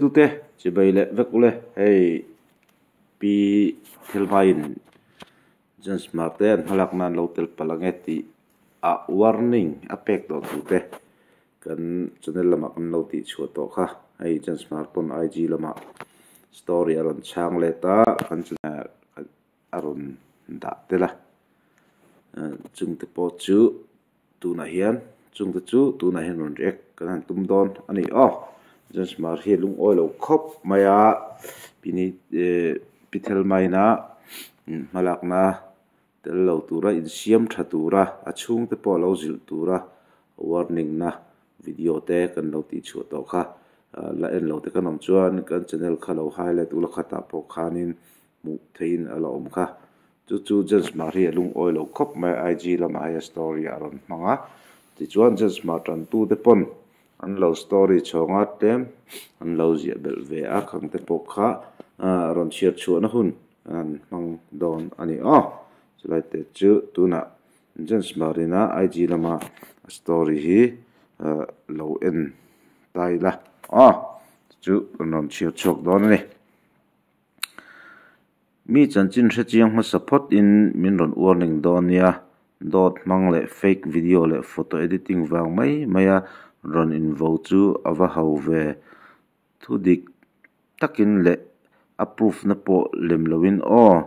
Tute chibai leh vek ule hei pi Thelmaiin James Marte an hmalak nan lo tel palh ange tih a warning a pek tawh thu te kan channel lamah kan lo tih chhuah tawh kha hei James Hmar pawn IG lamah story a rawn chhang let a kan channel a rawn dah tel a chungte pawh chu tunah hian chungte chu tunah hian rawn react kan han tum dawn a ni aw James Hmar hi a lungawi lo khawp mai a pini eh pi Thelmaina hmalakna tel lo tura insiam tha tura a chhungte pawh lo zilh tura warning na video te kan lo tih chhuah tawh kha la en lo te kan awm chuan kan channel kha lo highlight ula khatah pawh khanin hmuh theihin a la awm kha. Chu chu James Hmar hi a lungawi lo khawp mai a IG lamah hei a story a rawn hmang a tichuan James Hmar tantute pawn an lo story chhawng a tlem an lo ziah belh ve a khang te pawh kha rawn chhiar chhuahna hun an hmang dawn a ni aw chulai te chu tunah James Hmar ina IG lama a story hi lo en ta ila aw chu kan rawn chhiar chhuak dawn a ni. Mi chanchin hrechiang hmasa phawt in min rawn warning dawn nia, dawt hmang leh fake video leh photo editing vang mai mai a rawn invo chu a va ho ve. Thu dik takin leh a proof na pawh lem loin aw,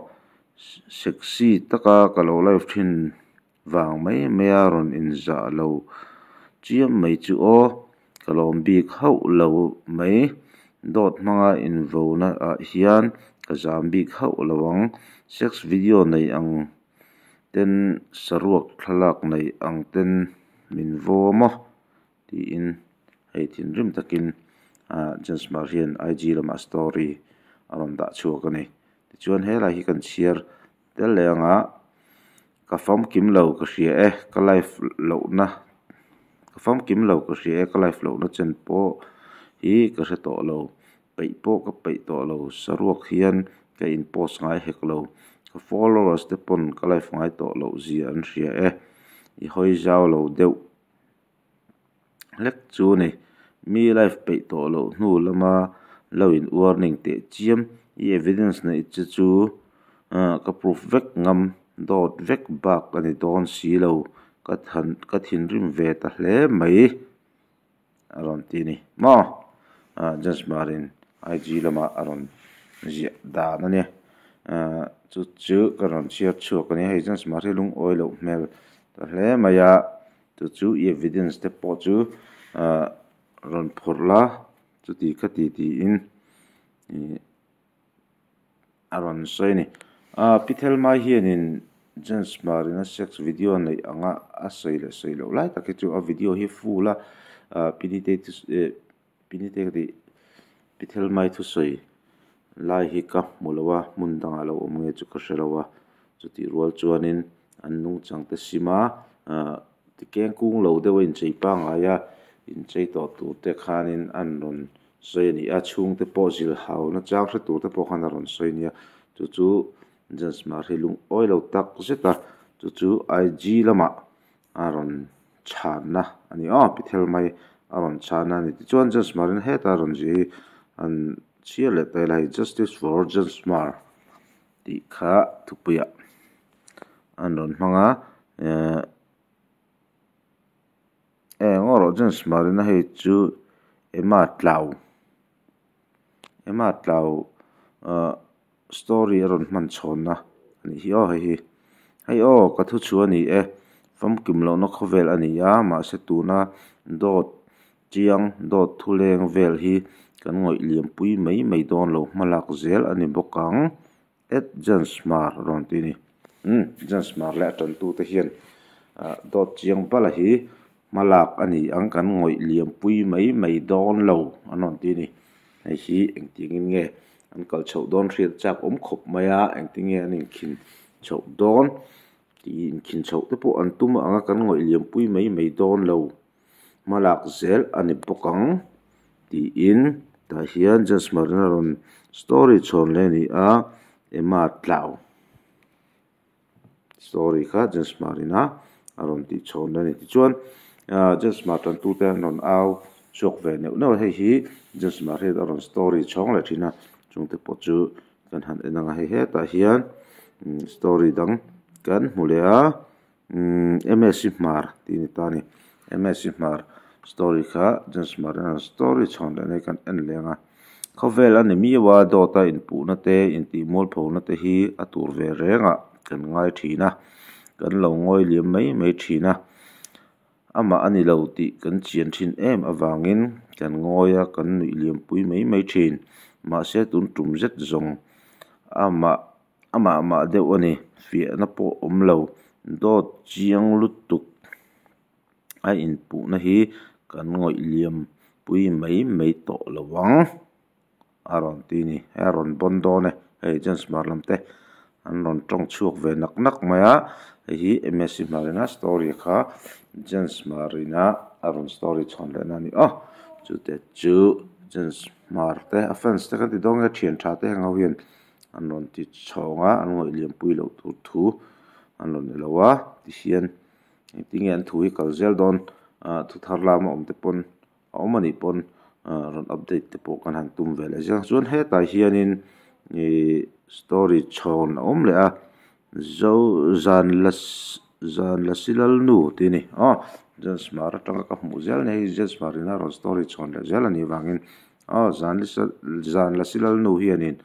sexy taka ka lo live thin vang mai mai a rawn inzah lo chiam mai chu aw, ka lawm bik hauh lo mai. Dawt hmanga invona ah hian ka zam bik hauh lo ang. Sex video nei ang ten saruak thlalak nei ang ten min vaw maw? Tiin hei thinrim takin James Hmar hian IG lamah story a rawn dah chhuak a ni. Tichuan helai hi kan chhiar tel leh anga ka famkim lo ka hria e ka life lohna ka famkim lo ka hria e ka life lohna chen pawh hi ka hre tawh lo peih pawh ka peih tawh lo saruak hian ka in post ngai hek lo ka followers te pawn ka life ngai tawh loh zia an hria e i hawi zau lo deuh. Hlek chu a ni. Mi life peih tawh loh hnu lama lo in warning teh chiam i evidence neih che chu ka proof vek ngam dawt vek bak a ni dawn si lo ka than ka thinrim ve ta hle mai a rawn ti a ni maw Judge Marin IG lamah a rawn ziah dan a nia chu chu ka rawn chhiar chhuak a ni hei Judge Mar hi lungawi loh hmel ta hle mai a. Chu chu i evidence te pawh chu ahh rawn phawrh la chuti kha ti tiin ih a rawn sawi a ni. Ahh Pi Thelmai hianin James Hmarina sex video neih anga a sawi leh sawi loh lai tak hi chu a video hi full a ahh Pi Nitei chu eh Pi Nitei ka tih Pi Thelmai thusawi lai hi ka hmu lo a hmun dangah lo awm nge chu ka hre lo a chutih rual chuanin an nungchang te sim a ahh tikeng kung lo deuh a inchei pangngai a inchei tawh tur te khanin an rawn sawi a ni a chhungte pawh zil hau na chang hre tur te pawh khan a rawn sawi a nia chu chu James Hmar hi lungawi lo tak zet a chu chu IG lamah a rawn chhanna a ni aw pi thel mai a rawn chhan a ni tichuan James Hmar in heta rawn zia hi an chhiar leh ta ila hei justice for James Hmar tih kha thupuiah an rawn hmang a ehh eng erawh James Hmar in a hei chu Emma Tlau Emma Tlau ahh story a rawn hman chhawnna a nih hi aw hei hi hei aw ka thu chhuah a ni e famkim lohna khawvel a ni a mahse tuna dawt chiang dawt thu leng vel hi kan ngawih liam pui mai mai dawn lo hmalak zel a ni bawk ang Ed James Hmar rawn ti a ni umm James Hmar leh a tantute hian ah dawt chiang bala hi hmalak a ni ang kan ngawih liam pui mai mai dawn lo an rawn ti a ni hei hi engtiangin nge an kal chhoh dawn hriat chak awm khawp mai a engtin nge an inkhin chhoh dawn tih inkhin chhoh te pawh an tum ang a kan ngawih liam pui mai mai dawn lo hmalak zel a ni bawk ang tiin tah hian James Marina rawn story chhawn leh a ni a Emma Tlau story kha James Marina a rawn tih chhawn a ni tichuan ah James Mar tantute an rawn au chhuak ve neuh neuh a hei hi James Hmar hian a rawn story chhawng leh thin a chungte pawh chu kan han en ang a hei hetah hian story dang kan hmu leh a umm M_S Hmar tih a ni ta a ni M_S Hmar story kha James Hmar hian a rawn story chhawn leh na hi kan en leh ang a khawvel a ni miau a dawt a inpuhna te intih mualphona te hi a tur ve reng ah kan ngai thin a kan lo ngawi liam mai mai thin a. Amah a ni lo tih kan chian thin em avangin kan ngawi a, kan nuih liampui mai mai thin. Mahse tun tum zet zawng amah amah mah deuh a ni, fiahna pawh awm lo, dawt chiang lutuk a inpuhna hi kan ngawih liampui mai mai tawh lo ang. A rawn ti ni, hei a rawn bawn dawn e, hei James Hmar lam te an rawn tawng chhuak ve nak nak mai a, hei hi M_S_C Hmar ina story kha James Hmar ina a rawn story chhawn leh na a ni aw, chute chu James Hmar te a fans te kan ti dawn nge thian tha te heng ho hian an rawn ti chhawng a, an ngawih liam pui loh tur thu an rawn ni lo a, tihian engtin nge an thu hi kal zel dawn ah thu thar lama awm te pawn. a awm anih pawn rawn update te pawh kan han tum ve leh zel ang chuan hetah hianin ihh story chhawn a awm leh a zo zan la zan la silal nu tih a ni aw James Hmar atanga ka hmuh zel nia hei James Hmar in a rawn story chhawn leh zel anih vangin aw zan zan la silal nu hianin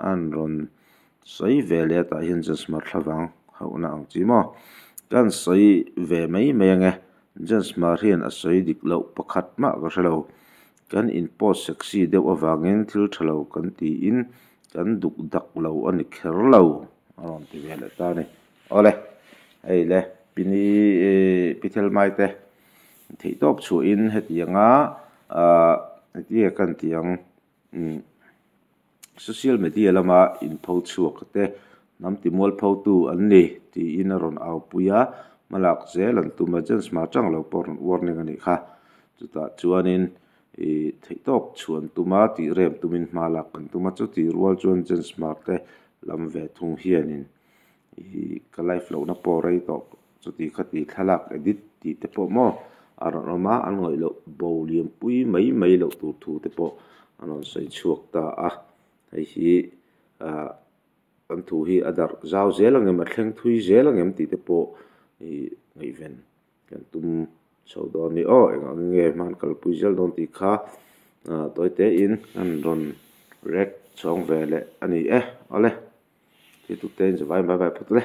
an rawn sawi ve leh a tah hian James Hmar thlavang hauhna ang chi maw kan sawi ve mai mai ang e. James Hmar hian a sawi dik loh pakhat mah ka hre lo. Kan in post sexy deuh avangin thil tha lo kan tiin kan duk dak lo a ni kher lo a rawn ti ve leh ta a ni. Awle, hei le Pi Ni Pi Thelmai te theihtawp chhuahin hetianga ah hetianga kan tih ang umm. Social media lama inpho chhuak te hnam timualphotu an ni tiin a rawn aupui a, hmalak zel an tum a, James Hmar chang lo pawh rawn warning a nih kha. Chutah chuanin ih theihtawk chhuah an tum a, tih rem tumin hma lak an tum a, chutih rual chuan James Hmar te lam ve thung hianin ih ka live lohna pawh rei tawh Chuti khati thlalak edit tih te pawh maw a rawn awm a, an ngawih loh bo lianpui mai mai loh tur thu te pawh an rawn sawi chhuak ta a. Hei hi ah an thu hi a darh zau zel ang em, a thleng thui zel ang em tih te pawh ih ngaihven kan tum chho dawn a ni aw. Engah nge hman kalpui zel dawn tih kha ah tawi tein an rawn react chhawng ve leh a ni e. Awle, thil tuk te in zavai bye bye phawt le.